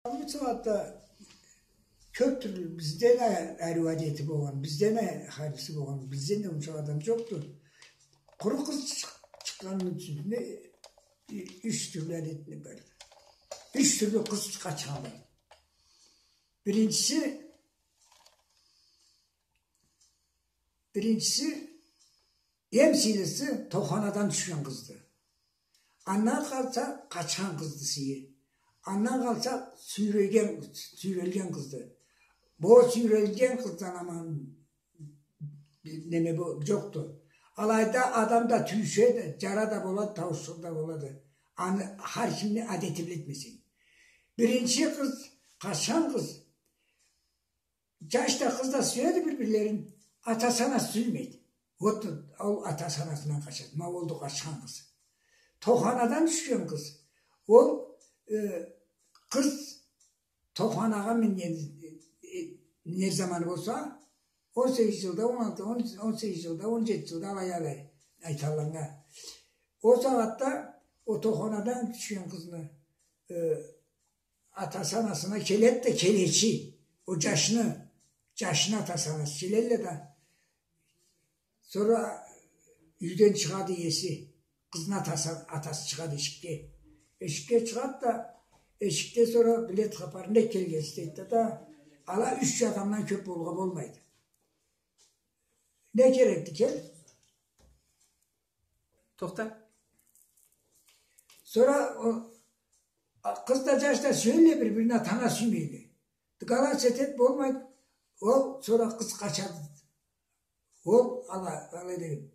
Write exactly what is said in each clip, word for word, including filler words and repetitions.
Бусагъатда кёп тюрлю, бизден а ариу адети болгъан, бизден а хайырлысы болгъан, бизден да унча адам джокъду. Къуру къыз чыкъ-, чыкъгъанны юсюне, э, юч тюрлю адети барды. Юч тюрлю къыз къачханды. Биринчиси, биринчиси, эм сыйлысы тоханадан тюшген къызды. Андан къалса къачхан къызды сыйы. Андан къалса сюйрелген, сюйрелген къызды. Бу сюйрелген къыздан аман неме бу, джокъду. Алайда адам да тюйюшеди, джара да болады, тауушхан да болады. Аны хар кимни адети бла этмесенг. Биринчи къыз, къачхан къыз, джаш да, къыз да сюеди бир-бирлерин, атасы-анасы сюймейди. Вот ол атасы-анасындан къачады. Ма олду къачхан къыз. Тоханадан тюшген къыз. Ол, э, къыз тоханагъа минген, э, э, минер заманы болса, он сегиз джылда, он алты, он, он сегиз джылда, он джети джылда, алай-алай, айталгъаннга. Ол сагъатда ол тоханадан тюшген къызны, э, атасы-анасына келеди да, келечи, ол джашны, джашны атасы-анасы келелле да, сора юйден чыгъады иеси, къызны атасы, атасы чыгъады эшикге. Эшикге чыгъады да, эшикде сора биледи хапарын, не келгенсиз дейди да, ала юч адамдан кёп болургъа болмайды. Не керекди, кел. Тохта. Сора ол, а, къыз да, джаш да сюелле бир-бирин, ата-ана сюймейле. Дыгъала сетет болмайды. Ол сора къыз къачады. Ол ала, алай деген.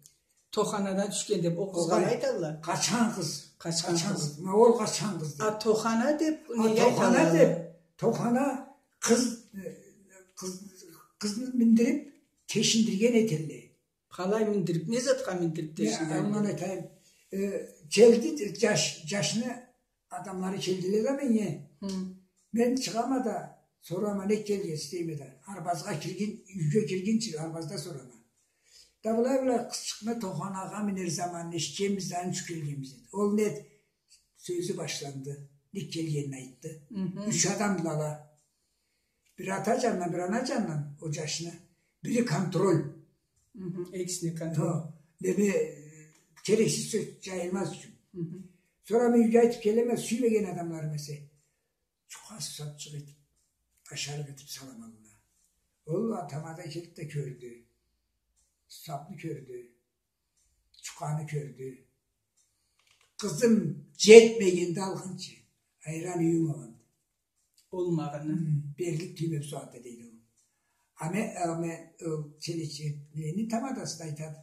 Тоханадан тюшген деп, ол къызгъа алай айталла. Къачхан къыз. Къачхан къыз. Ма ол къачхан къызды. А тохана деп, а, неге айталла? Тохана деп, тохана къыз, э, къыз, къызны миндирип, тешиндирген этелле. Къалай миндирип, не затха миндирип тешиндирген? Аны айтайым. Э, келди, джаш, джашны адамлары келдиле да меннге. Мен чыгъама да, сорама, не келгенсиз дейме да. Арбазгъа киргин, юйге киргинчи, арбазда сорама. Да былай-былай къызчыкъны тоханагъа минер заманын эшитгенбиз да, аны ючюн келгенбиз деди. Ол не сёзю башланды, не келгенин айтды. Юч адамдыла ала. Бир ата джанындан, бир ана джанындан ол джашны. Бири контроль. Экисине контроль. Неме, керексиз сёз джайылмаз ючюн. Сора мен юйге айтып келеме, сюймеген адамларым эсе, джукъа сусапчыкъ этип, ашарыкъ этип салама аллына. Ол тамада келди да кёрдю. Сусапны кёрдю. Джукъаны кёрдю. Къызым, джетмегенди алгъынчы. Айран юйюм алгъанды. Болмагъаны. Хы, берлик тюймей бусагъатда, дейди ол. Ама, ама, ол келечи, мени тамадасы да айтады.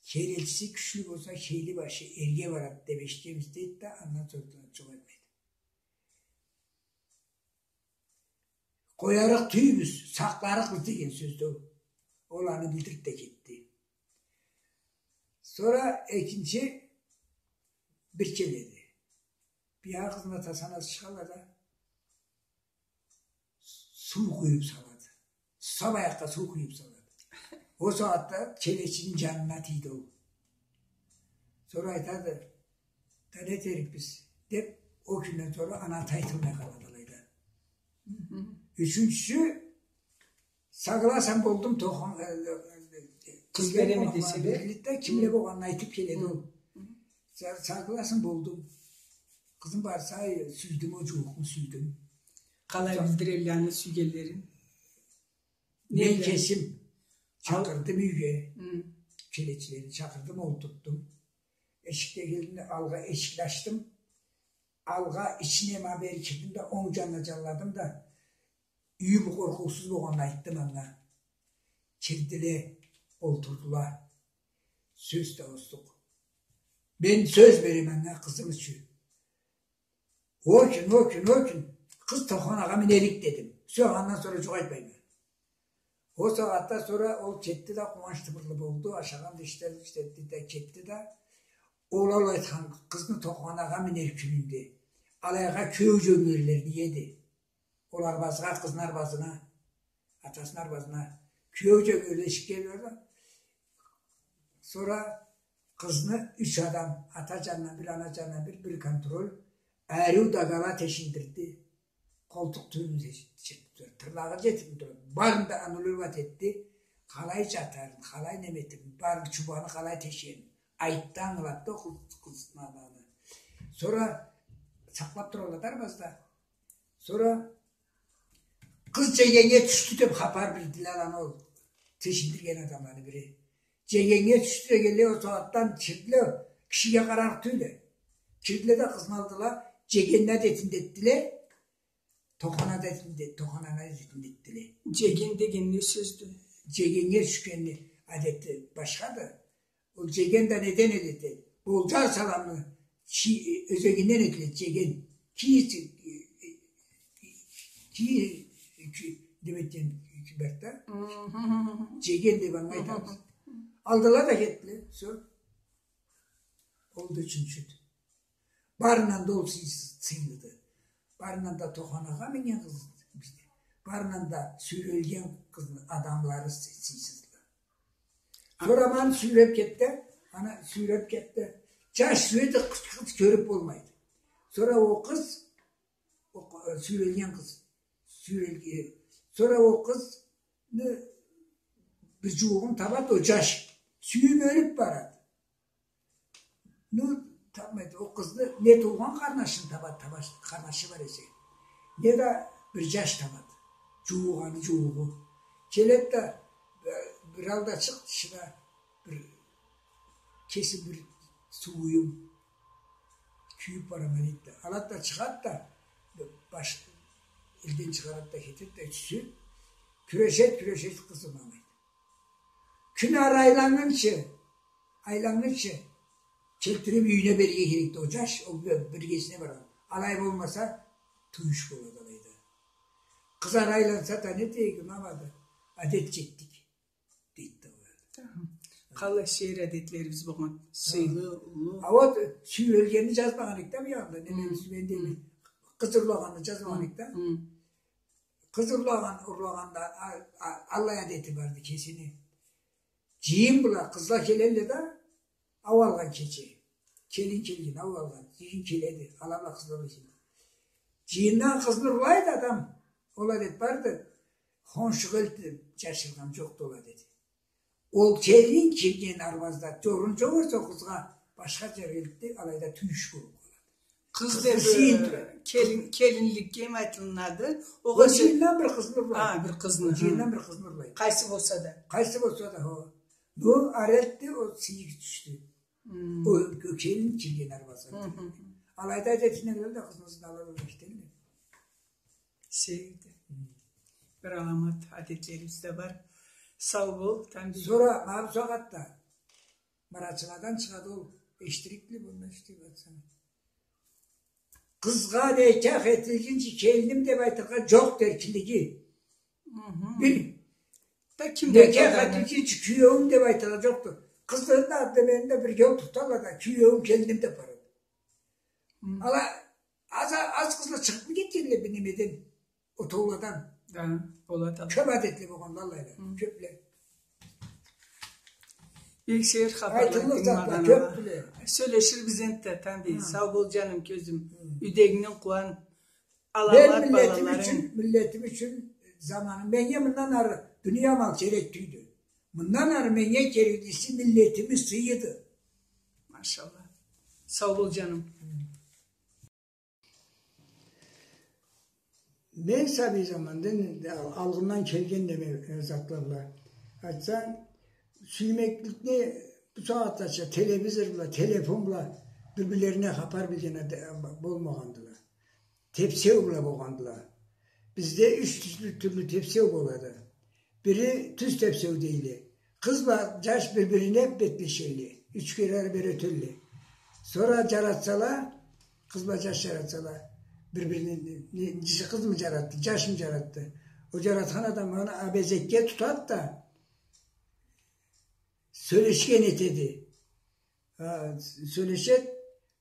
Келечиси кючлю болса, хейли башы эрге барады деп эшитгенбиз, дейди да, андан сора да джукъ этмейди. Къоярыкъ тюйюлбюз, сакъларыкъбыз деген сёздю ол. Ол аны билдирип да кетди. Сора экинчи бир келеди. Биягъы къызны атасы-анасы чыгъалла да, суу къуюп салады. Сусап аякъгъа суу къуюп салады. Ол сагъатда келечини джанына тийди ол. Сора айтады, да не этерикбиз деп, ол кюнден сора ана аты айтылмай къалады алайда. Ючюнчюсю, согласен болдум, тохан, э, э, э, къыз береме десе да, кимле болгъанын айтып келеди ол. Со-, согласен болдум. Къызым барса, э, сюйдюм, ол джууукъну сюйдюм. Къалай билдирелле аны сюйгенлерин? Мен кесим чакъырдым юйге. Келечилени чакъырдым, олтуртдум. Эшикге келдим да, алгъа эшикни ачдым. Алгъа ичине ма бери кирдим да, онг джанына джанладым да, юйюм къоркъуусуз болгъанын айтдым анга. Кирдиле, олтурдула. Сёз да оздукъ. Мен сёз береме анга къызым ючюн. Ол кюн, ол кюн, ол кюн къыз тоханагъа минерик дедим. Всё, андан сора джукъ этмейме. Ол сагъатда сора ол кетди да, къууанч тымырлы болду, ашагъан да, ишледи, ишледи да, кетди да. Ол, ол айтхан къызны тоханагъа минер кюнюнде алайгъа кёк джёнгерлерин иеди. Ол арбазгъа, къызны арбазына, атасыны арбазына кёк джёнгерле эшикге келди да. Сора къызны юч адам, ата джанындан бир, ана джанындан бир, бир контроль, ариу дагъала тешиндирди. къолтукъ тюбюне чыкъды, тырнагъы джетиб тура. Барын да аннулировать этди. Къалай джатарын, къалай неме этерин, барын, чубаны къалай тешерин айтды, ангылатды ол къыз, къыз, ма-, ма-, ма. Сора сакълаб туралла да арбазда. Сора къыз джегеннге тюшдю деб хапар билдиле аны ол тешиндирген адамланы бири. Джегеннге тюшдю дегенлей, ол сагъатдан тюшюрдюле, кишиге къарарыкъ тюйюлле. Тюшюрдюле да къызны алдыла, джегенни адетинде этдиле, тохана адетинде, тохананы адетинде этдиле. Джеген деген не сёздю? Джегеннге тюшгенни адети башхады. Ол джеген да неден эди? Болджар саламны чи-, ёзегинден этиле, джеген. Ки-, ки-, ки-, деб этген киберде. Мгм. Джеген деб анга айтабыз. Мгм. Алдыла да кетдиле, всё. Ол да ючюнчюдю. Барындан да ол сый-, сыйлыды. Барындан да тоханагъа минген къыз бизде. Барындан да сюйрелген къызны адамлары сы-, сыйсыздыла. Сора ма аны сюйреб кетди, аны сюйреб кетди. Джаш сюеди, къыз, къыз кёрюб болмайды. Сора ол къыз, ол къ-, сюйрелген къыз, сюйрелге-, сора ол къызны бир джууугъун табады ол джаш. Сюйюб ёлюб барады. Ну, табмайды. Ол къызны не туугъан къарнашын табады, табаш-, къарнашы бар эсе, не да бир джаш табады. Джууугъу, аны джууугъу. Келеди да, э, бир ал да чыкъ тышына, бир кесим бир сууюм, кюйюб барама дейди да. Алады да чыгъады да, баш-, элден чыгъарады да кетеди да, ючюсю кюрешеди, кюрешеди, къыз унамайды. Кюн ары айланнгынчы, айланнгынчы келтириб юйюне берирге керекди ол джаш, ол бир-, биргесине баргъан. Алай болмаса, тюйюш болады алайда. Къыз ары айланса да, не дейик, унамады. Адет джетдик, дейди да ол. Аха. Къалай сейир адетлерибиз болгъан, сыйлы, уллу. А вот сюйрелгенни джазмагъан эдик да бу джанында, не мен сюйген дейме. Къыз урлагъанны джазмагъан эдик да. Къыз урлагъан, урлагъанда, а, а, аллай адети барды кесини. Джыйын бла къызла келелле да, ау алгъан кече. Келин келген, ау алгъан. Джыйын келеди, ала бла къызла бла келеди. Джыйындан къызны урлайды адам. Ол адет барды. Хоншугъа элтиб джашыргъан джокъду ол адети. Ол келин кирген арбазда джорун джокъ эсе, ол къызгъа башха джер элтди, алайда тюйюш болуб къалады. Къыз деб, э, келин, келинликге эм айтылынады. Огъесе джыйындан бир къызны урлайды. А, бир къызны. Джыйындан бир къызны урлайды. Къайсы болса да. Къайсы болса да, хо. Бу ары элтди, ол сыйы тюшдю. Ол, ол келин кирген арбазда. Алайда адетине кёре да къызны ызына алалла, ишителле. Сейирди. Бир аламат адетлерибиз да бар. Сау бол, Тамбий. Сора ма бусагъатда Марачыладан чыгъады ол, эшитирикли, муну эшитип атсанг. Къызгъа некях этилгинчи келиним деп айтыргъа джокъду эркинлиги. Бир да ким да некях этилгинчи кюеуюм деп айтыргъа джокъду. Къызланы да, демени да бирге олтурталла да, кюеуюм, келиним деп барады. Ала аз, аз къызла чыгъыпмы кетгенле бир немеден? Отоуладан. Да, болады. Кёп адетле болгъанла алайла, кёпле. Бек сейир хапарла айтыллыкъ затла кёпдюле. Сёлеширбиз энтда, Тамбий. Сау бол, джаным, кёзюм. Юйдегинги къууан. Аламат балаларынг. Миллетим ючюн, миллетим ючюн заманым. Меннге мындан ары дуния мал керек тюйдю. Мындан ары меннге кереклиси миллетими сыйыды. Машалла. Сау бол, джаным. Мен сабий замандан, алгъындан келген неме, э, затла бла айтсанг, сюймекликни бусагъатлача телевизор бла, телефон бла бир-бирлерине хапар билген болмагъандыла. Тепсеу бла болгъандыла. Бизде юч тюрлю, тюрлю тепсеу болады. Бири тюз тепсеу дейле. Къыз бла джаш бир-бирине бетлешелле. Юч кере ары-бери ётелле. Сора джаратсала, къыз бла джаш джаратсала, бир-бирине, не, къызмы джаратды, джашмы джаратды. Ол джаратхан адам аны абезекге тутады да, сёлешген этеди. А, сёлешеди,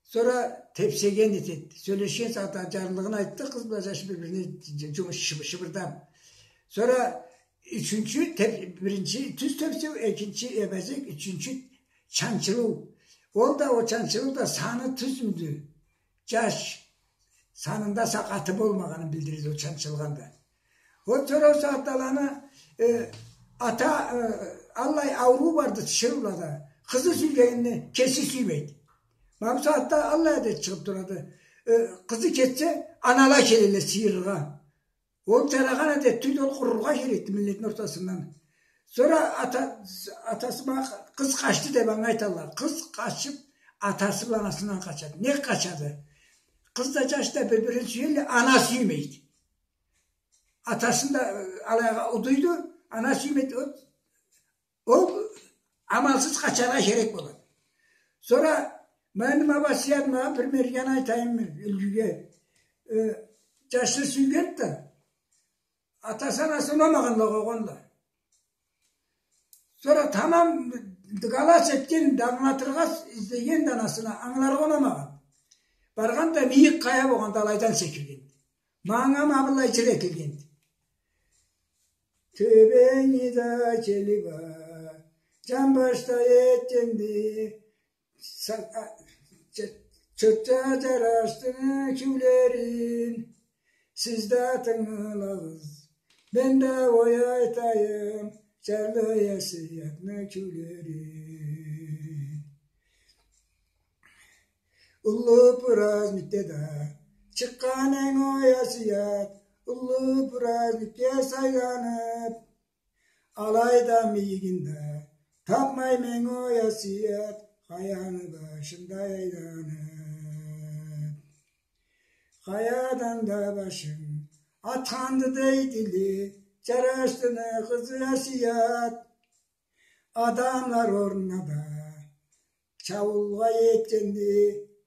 сора тепсеген этеди. Сёлешген сагъатда джарлылыгъын айтды, къыз бла джаш бир-бирине дж-, джумуш шыб-, шыбырдап. Сора ючюнчю теп-, биринчи тюз тепсеу, экинчи эбезек, ючюнчю чанчылыу. Ол да, ол чанчылыу да саны тюзмюдю? Джаш санында сакъаты болмагъанын билдиреди ол чанчылгъанда. Ол сора ол сагъатда аланы, э, ата, э, аллай ауруу барды тиширыулада. Къызы сюйгенин кеси сюймейди. Ма бу сагъатда аллай адет чыгъып турады. Э, къызы кетсе, анала келелле сыйырыргъа. Ол жарагъан адет тюйюлдю, ол къурургъа керекди миллетни ортасындан. Сора ата-, атасы ма-, къыз къачды деп анга айталла. Къыз къачып, атасы бла анасындан къачады. Нек къачады? Къыз да, жаш да бир-бирин сюелле, ана сюймейди. Атасын да, э, алайгъа удуйду, ана сюймейди. Ол, ол амалсыз къачаргъа керек болады. Сора мени ма васиятыма бир мергени айтайым, юлгюге. Э, жашны сюйгенди да, атасы-анасы унамагъанла, къойгъанла. Сора тамам дыгалас этген да, ангылатыргъа излегенди анасына, ангыларгъа унамагъан. Баргъан да мийик къая болгъанды, алайдан секиргенди. Манга ма быллай жыр этилгенди. Тёбени да келип а, жамбашда этгенди. Са-, а, чы-, чыртча жарашдыны кюйлерин сиз да тынгылагъыз. Мен да ой айтайым, жарлы Ясиятны кюйлерин. Уллу праздникде да чыкъгъан эдинг, о Ясият, уллу праздникге сайланып. Алайда мийигинде тапмайма эдинг, о Ясият, къаяны башында айланып. Къаядан да башын атханды дейдиле жарашдыны къызы Ясият. Адамла орнуна да чауулагъа этгенди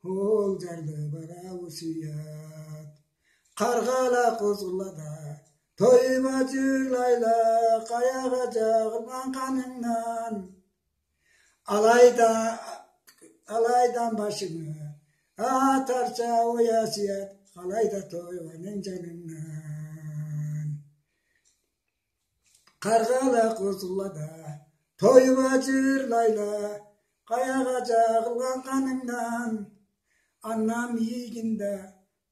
ол жарлы бара васият. Къаргъала, къозгъунла да тоюп а жырлайла, къаягъа жагъылгъан къанынгдан. Алайда, алайдан башынгы атарча, о Ясият, къалайда тойгъан эдинг жанынгдан. Къаргъала, къозгъунла да тоюп а жырлайла, къаягъа жагъылгъан къанынгдан. Анам мийигинде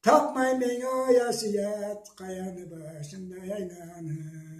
тапмайма эдинг, о Ясият, къаяны башында айланып.